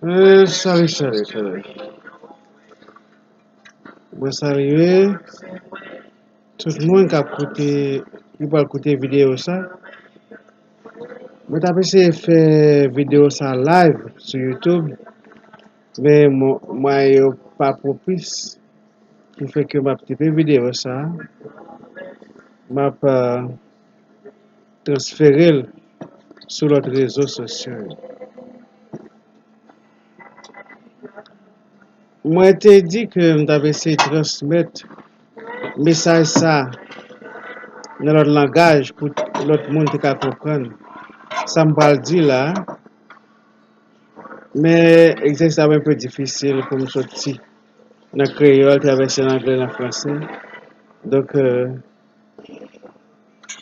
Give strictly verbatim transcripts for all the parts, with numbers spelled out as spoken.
Eh, salut, salut, salut. Mwen salye tout moun k ap koute, ki pral koute videyo sa. Mwen t ap eseye fè videyo sa live sou YouTube, men mo-, mwayen yo pa pwopis, ki fè ke m ap kite videyo sa. M ap, euh, transfere l sou lòt rezo sosyo yo. Mwen te di ke m t ap eseye transmèt mesaj sa nan lòt langaj pou lòt moun te ka konprann sa m pral di la. Men egzèsis la enpe difisil pou m soti nan kreyòl, travèse nan anglè, nan franse. Donk, euh,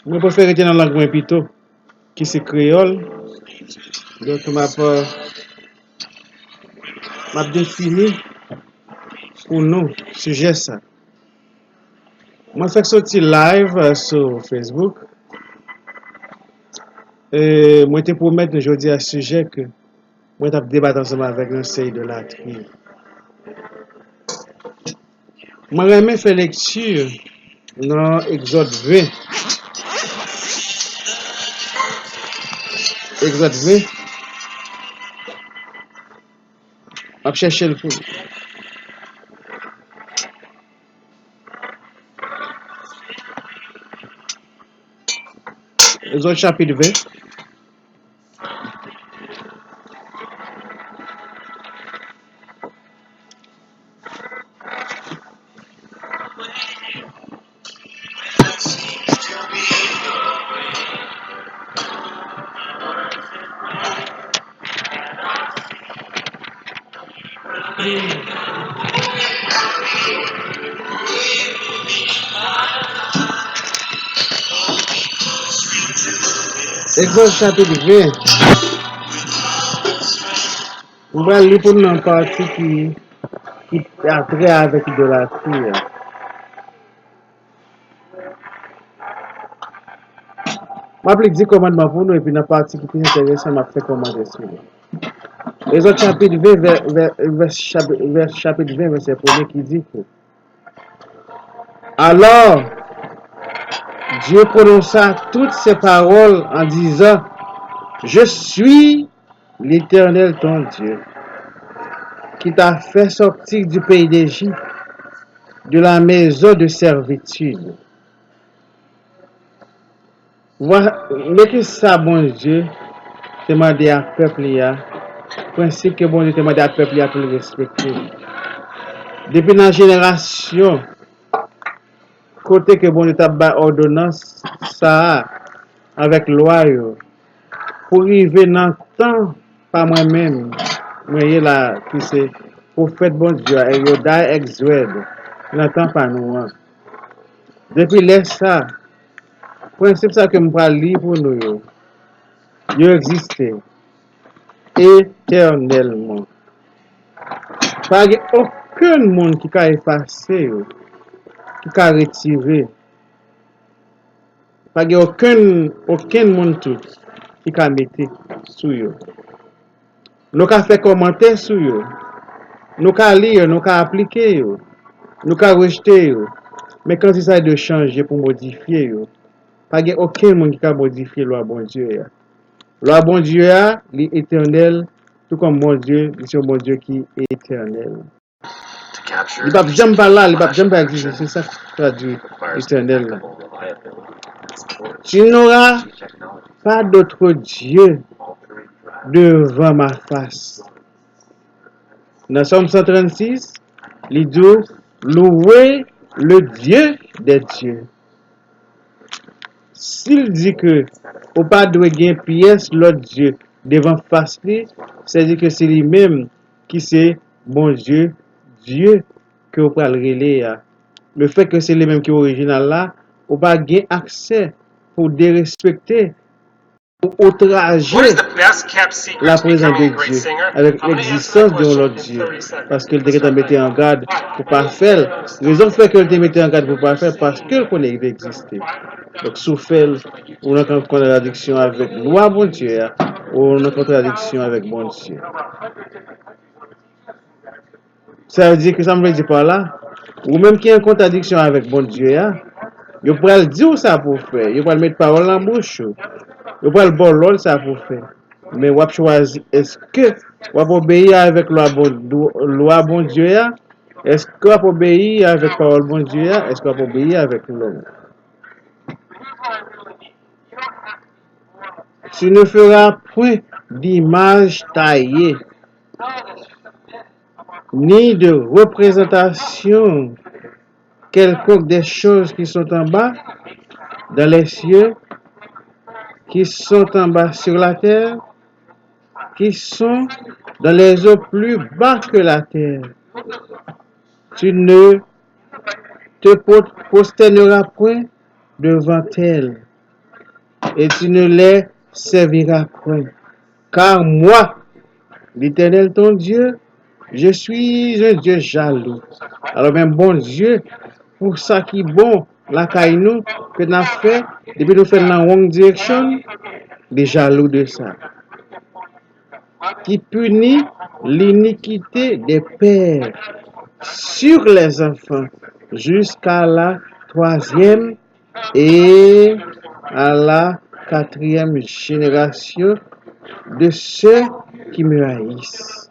mwen prefere rete nan lang mwen pito, ki se kreyòl. Donk, m ap, euh, m ap defini pou nou sijè sa. Mwen fèk soti live, euh, sou Facebook. E mwen te pwomèt nou jodi a sijè ke mwen t ap debat ansanm avèk nou se idolatri. Mwen renmen fè lekti nan Egzòd ven. Egzòd ven. M ap chèche l pou nou. Egzòd chapit ven. Egzòd chapit ven. M pral li pou nou nan pati ki, ki a trè avèk idolatri a. M ap li di kòmandman pou nou, epi nan pati ki pi enteresan, m ap fè kòmantè sou li. Egzòd chapit ven, vè, vè, vè, chapi-, vè, chapit ven, vèsè premye ki di ke, Alors, Dieu prononça toutes ces paroles en disant, Je suis l'Éternel ton Dieu, qui t'a fait sortir du pays d'Égypte, de la maison de servitude. Vwa-, men ki sa Bondye te mande a pèp li a, prensip ke Bondye te mande a pèp li a pou l respekte. Depi nan jenerasyon kote ke Bondye t ap bay òdonans sa a avèk lwa yo, pou rive nan tan pa mwen menm, mwen ye la, ki se pwofèt Bondye a, Eldad Egzwèd, nan tan pa nou an. Depi lè sa, prensip sa ke m pral li pou nou yo, yo egziste etènèlman. Pa gen okenn moun ki ka efase yo, ki ka retire. Pa gen okenn, okenn moun tou ki ka mete sou yo. Nou ka fè kòmantè sou yo. Nou ka li yo, nou ka aplike yo. Nou ka rejte yo. Men kansi sa de chanje pou modifye yo, pa gen okenn moun ki ka modifye lwa Bondye a. Lwa Bondye a, li etènèl, tou kòm Bondye, li se yon Bondye ki etènèl. Li p ap janm pa la, li p ap janm pa egziste. Se sa k tradui etènèl la. Tu n'auras pas d'autre Dieu devant ma face. Nan Sòm san trannsis, li di w, Louez le Dieu des dieux. Si l di ke ou pa dwe gen pyès lòt dye devan fas li, sèdi ke se li menm ki se Bondye, Dye ke ou pral rele a. Lefètke se li menm ki orijinal la, ou pa gen aksè pou w derespekte outraje la prezans de Dye avèk legzistans de yon lòt Dye, paske l te gentan mete an gad pou pa fè l. Rezon k fè ke l te mete an gad pou pa fè l, paske l konnen li te egziste. Donk, si w fè l, ou nan kontradiksyon avèk lwa Bondye a, ou nan kontradiksyon avèk Bondye. Sa vle di ke sa m vle di pa la, ou menm ki an kontradiksyon avèk Bondye a, yo pral di w sa pou w fè, yo pral met pawòl nan bouch ou, yo pral ba w lòd sa pou w fè. Men w ap chwazi, èske w ap obeyi avèk lwa Bon-, lwa Bondye a? Èske w ap obeyi avèk pawòl Bondye a? Èske w ap obeyi avèk lòm? Tu ne feras point d'image taillée, ni de représentation quelconque des choses qui sont en bas dans les cieux, qui sont en bas sur la terre, qui sont dans les eaux plus bas que la terre. Tu ne te pro-, prosterneras point devant elles, et tu ne les serviras point. Car moi, l'Éternel ton Dieu, je suis un Dieu jaloux. Alò, men Bondye, pou sa ki bon lakay nou, ke n ap fè, depi nou fè l nan wrong direction, li jalou de sa. Qui punit l'iniquité des pères sur les enfants jusqu'à la troisième et à la quatrième génération de ceux qui me haïssent.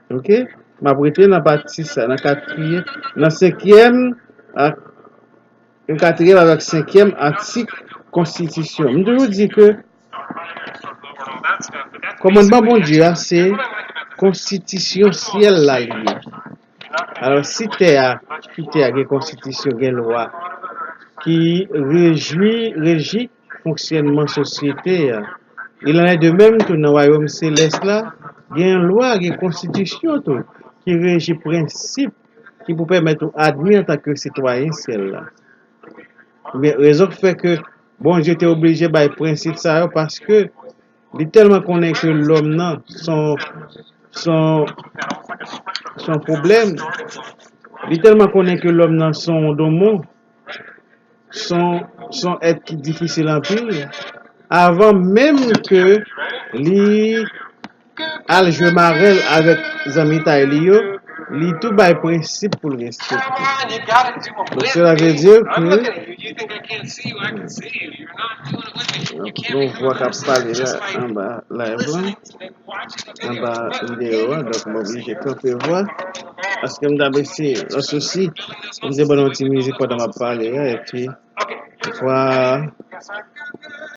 Ok? M ap rete nan pati sa, nan katriyèm, nan senkyèm ak, nan katriyèm avèk senkyèm atik konstitisyon. M toujou di ke kòmandman Bondye a se konstitisyon syèl la li ye. Alò, si tè a, ki tè a gen konstitisyon, gen lwa ki rejwi, reji fonksyènman sosyete a, il en est de même tou nan wayòm selès la, gen lwa, gen konstitisyon tou ki reji prensip ki pou pèmèt ou admi antanke sitwayen syèl la. Men rezon ki fè ke Bondye te oblije bay prensip sa yo, paske li tèlman konnen ke lòm nan son, son, son pwoblèm, li tèlman konnen ke lòm nan son donmon, son, son èt ki difisil anpil, avan menm ke li al jwe marèl avèk zanmitay li yo, li tou bay prensip pou l respekte. Donk, cela veut dire que, yon vwa k ap pale la anba live lan, anba videyo a, donk m oblije kanpe vwa, paske m t ap eseye, lòt sousi, m te ban nou ti mizik pandan m ap pale a, epi vwa